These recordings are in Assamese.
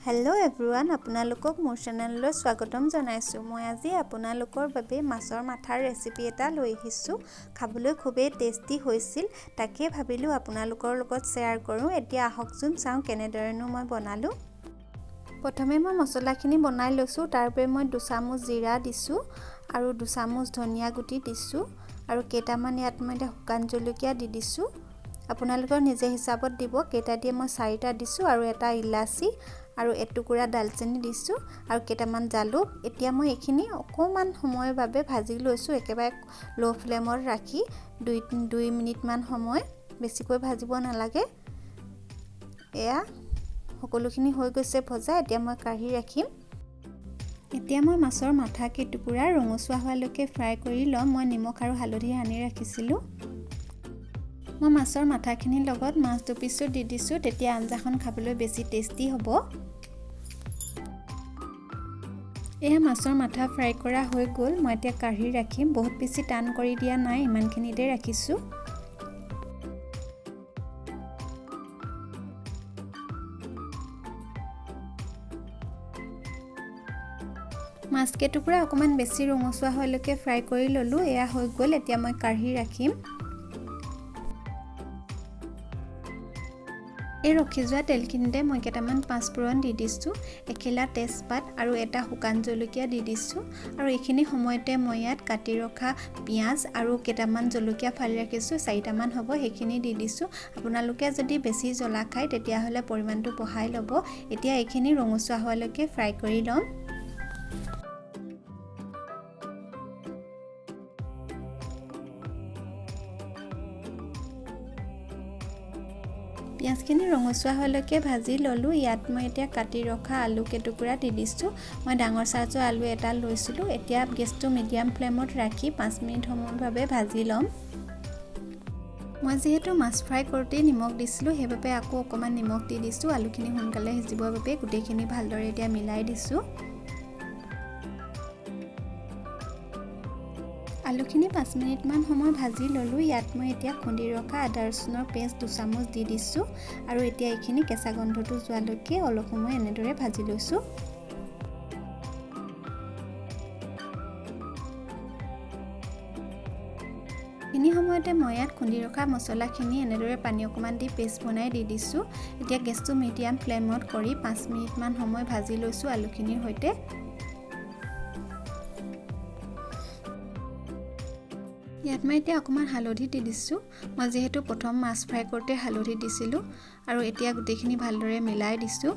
হেল্ল' এভৰিৱান, আপোনালোকক মোৰ চেনেললৈ স্বাগতম জনাইছোঁ। মই আজি আপোনালোকৰ বাবে মাছৰ মাথাৰ ৰেচিপি এটা লৈ আহিছোঁ। খাবলৈ খুবেই টেষ্টি হৈছিল, তাকে ভাবিলোঁ আপোনালোকৰ লগত শ্বেয়াৰ কৰোঁ। এতিয়া আহকচোন চাওঁ কেনেদৰেনো মই বনালোঁ। প্ৰথমে মই মছলাখিনি বনাই লৈছোঁ। তাৰ বাবে মই 2 চামুচ জিৰা দিছোঁ আৰু 2 চামুচ ধনিয়া গুটি দিছোঁ আৰু কেইটামান ইয়াত মই এতিয়া শুকান জলকীয়া দি দিছোঁ। আপোনালোকৰ নিজে হিচাপত দিব কেইটা দিয়ে। মই চাৰিটা দিছোঁ আৰু এটা ইলাচি আৰু এটুকুৰা দালচেনি দিছোঁ আৰু কেইটামান জালুক। এতিয়া মই এইখিনি অকণমান সময়ৰ বাবে ভাজি লৈছোঁ, একেবাৰে ল' ফ্লেমত ৰাখি 2 মিনিটমান সময়, বেছিকৈ ভাজিব নালাগে। এয়া সকলোখিনি হৈ গৈছে ভজা। এতিয়া মই কাঢ়ি ৰাখিম। এতিয়া মই মাছৰ মাথা কেইটুকুৰা ৰঙচুৱা হোৱালৈকে ফ্ৰাই কৰি ল'ম। মই নিমখ আৰু হালধি সানি ৰাখিছিলোঁ। মই মাছৰ মাথাখিনিৰ লগত মাছ দুপিচো দি দিছোঁ, তেতিয়া আঞ্জাখন খাবলৈ বেছি টেষ্টি হ'ব। এয়া মাছৰ মাথা ফ্ৰাই কৰা হৈ গ'ল। মই এতিয়া কাঢ়ি ৰাখিম। বহুত বেছি টান কৰি দিয়া নাই, ইমানখিনিতে ৰাখিছোঁ। মাছ কেইটুকুৰা অকণমান বেছি ৰঙচুৱা হোৱালৈকে ফ্ৰাই কৰি ল'লোঁ। এয়া হৈ গ'ল। এতিয়া মই কাঢ়ি ৰাখিম। এই ৰখি যোৱা তেলখিনিতে মই কেইটামান পাঁচফোৰণ দি দিছোঁ, এখিলা তেজপাত আৰু এটা শুকান জলকীয়া দি দিছোঁ। আৰু এইখিনি সময়তে মই ইয়াত কাটি ৰখা পিঁয়াজ আৰু কেইটামান জলকীয়া ফালি ৰাখিছোঁ, চাৰিটামান হ'ব, সেইখিনি দি দিছোঁ। আপোনালোকে যদি বেছি জ্বলা খায়, তেতিয়াহ'লে পৰিমাণটো বঢ়াই ল'ব। এতিয়া এইখিনি ৰঙচুৱা হোৱালৈকে ফ্ৰাই কৰি ল'ম। পিঁয়াজখিনি ৰঙচুৱা হোৱালৈকে ভাজি ল'লোঁ। ইয়াত মই এতিয়া কাটি ৰখা আলু কেইটুকুৰা দি দিছোঁ। মই ডাঙৰ চাইজৰ আলু এটা লৈছিলোঁ। এতিয়া গেছটো মিডিয়াম ফ্লেমত ৰাখি 5 মিনিট সময়ৰ বাবে ভাজি ল'ম। মই যিহেতু মাছ ফ্ৰাই কৰোঁতেই নিমখ দিছিলোঁ, সেইবাবে আকৌ অকণমান নিমখ দি দিছোঁ আলুখিনি সোনকালে সিজিবৰ বাবে। গোটেইখিনি ভালদৰে এতিয়া মিলাই দিছোঁ। আলুখিনি 5 মিনিটমান সময় ভাজি ল'লোঁ। ইয়াত মই এতিয়া খুন্দি ৰখা আদা ৰচুনৰ পেষ্ট 2 চামুচ দি দিছোঁ আৰু এতিয়া এইখিনি কেঁচা গোন্ধটো যোৱালৈকে অলপ সময় এনেদৰে ভাজি লৈছোঁ। এইখিনি সময়তে মই ইয়াত খুন্দি ৰখা মছলাখিনি এনেদৰে পানী অকণমান দি পেষ্ট বনাই দি দিছোঁ। এতিয়া গেছটো মিডিয়াম ফ্লেমত কৰি 5 মিনিটমান সময় ভাজি লৈছোঁ আলুখিনিৰ সৈতে। ইয়াত মই এতিয়া অকণমান হালধি দি দিছোঁ। মই যিহেতু প্ৰথম মাছ ফ্ৰাই কৰোঁতে হালধি দিছিলোঁ। আৰু এতিয়া গোটেইখিনি ভালদৰে মিলাই দিছোঁ।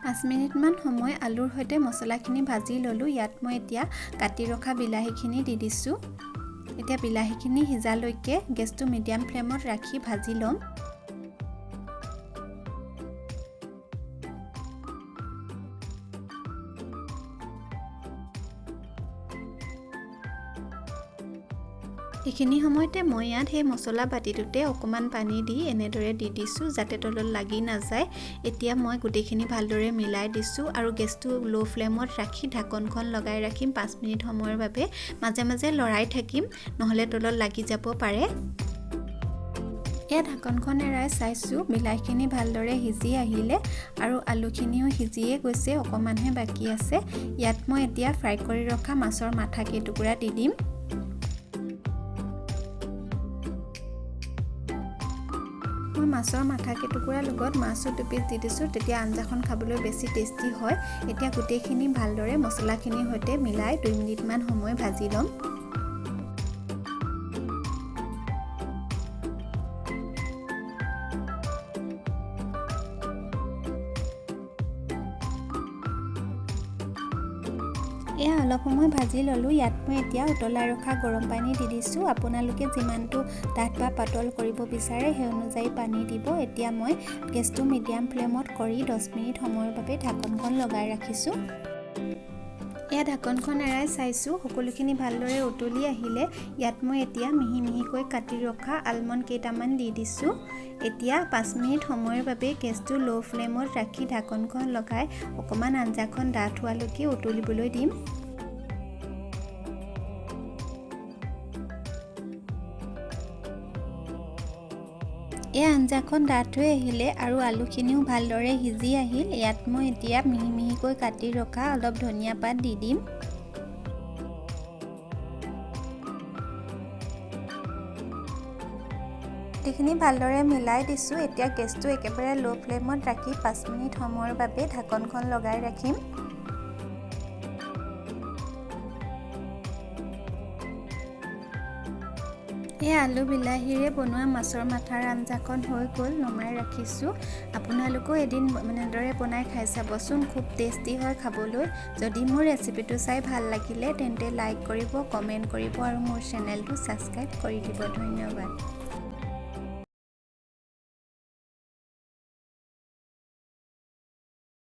5 মিনিটমান সময় আলুৰ সৈতে মছলাখিনি ভাজি ল'লোঁ। ইয়াত মই এতিয়া কাটি ৰখা বিলাহীখিনি দি দিছোঁ। এতিয়া বিলাহীখিনি সিজালৈকে গেছটো মিডিয়াম ফ্লেমত ৰাখি ভাজি ল'ম। এইখিনি সময়তে মই ইয়াত সেই মছলা বাতিটোতে অকণমান পানী দি এনেদৰে দি দিছোঁ, যাতে তলত লাগি নাযায়। এতিয়া মই গোটেইখিনি ভালদৰে মিলাই দিছোঁ আৰু গেছটো ল' ফ্লেমত ৰাখি ঢাকনখন লগাই ৰাখিম 5 মিনিট সময়ৰ বাবে। মাজে মাজে লৰাই থাকিম, নহ'লে তলত লাগি যাব পাৰে। এয়া ঢাকনখন এৰাই চাইছোঁ, বিলাহীখিনি ভালদৰে সিজি আহিলে আৰু আলুখিনিও সিজিয়ে গৈছে, অকণমানহে বাকী আছে। ইয়াত মই এতিয়া ফ্ৰাই কৰি ৰখা মাছৰ মাথা কেইটুকুৰা দি দিম। মই মাছৰ মাথা কেইটুকুৰাৰ লগত মাছো দুপিচ দি দিছোঁ, তেতিয়া আঞ্জাখন খাবলৈ বেছি টেষ্টি হয়। এতিয়া গোটেইখিনি ভালদৰে মছলাখিনিৰ সৈতে মিলাই 2 মিনিটমান সময় ভাজি ল'ম। এয়া অলপ সময় ভাজি ল'লোঁ। ইয়াত মই এতিয়া উতলাই ৰখা গৰম পানী দি দিছোঁ। আপোনালোকে যিমানটো ডাঠ বা পাতল কৰিব বিচাৰে, সেই অনুযায়ী পানী দিব। এতিয়া মই গেছটো মিডিয়াম ফ্লেমত কৰি 10 মিনিট সময়ৰ বাবে ঢাকনখন লগাই ৰাখিছোঁ। এয়া ঢাকনখন এৰাই চাইছোঁ, সকলোখিনি ভালদৰে উতলি আহিলে। ইয়াত মই এতিয়া মিহি মিহিকৈ কাটি ৰখা আলমণ্ড কেইটামান দি দিছোঁ। এতিয়া 5 মিনিট সময়ৰ বাবে গেছটো ল' ফ্লেমত ৰাখি ঢাকনখন লগাই অকণমান আঞ্জাখন ডাঠ হোৱালৈকে উতলিবলৈ দিম। এই আঞ্জাখন ডাঠ হৈ আহিলে আৰু আলুখিনিও ভালদৰে সিজি আহিল। ইয়াত মই এতিয়া মিহি মিহিকৈ কাটি ৰখা অলপ ধনিয়া পাত দি দিম। গোটেইখিনি ভালদৰে মিলাই দিছোঁ। এতিয়া গেছটো একেবাৰে ল' ফ্লেমত ৰাখি 5 মিনিট সময়ৰ বাবে ঢাকনখন লগাই ৰাখিম। এই আলু বিলাহীৰে বনোৱা মাছৰ মাথাৰ আঞ্জাখন হৈ গ'ল, নমাই ৰাখিছোঁ। আপোনালোকেও এদিন এনেদৰে বনাই খাই চাবচোন, খুব টেষ্টি হয় খাবলৈ। যদি মোৰ ৰেচিপিটো চাই ভাল লাগিলে তেন্তে লাইক কৰিব, কমেণ্ট কৰিব আৰু মোৰ চেনেলটো ছাবস্ক্ৰাইব কৰি দিব। ধন্যবাদ।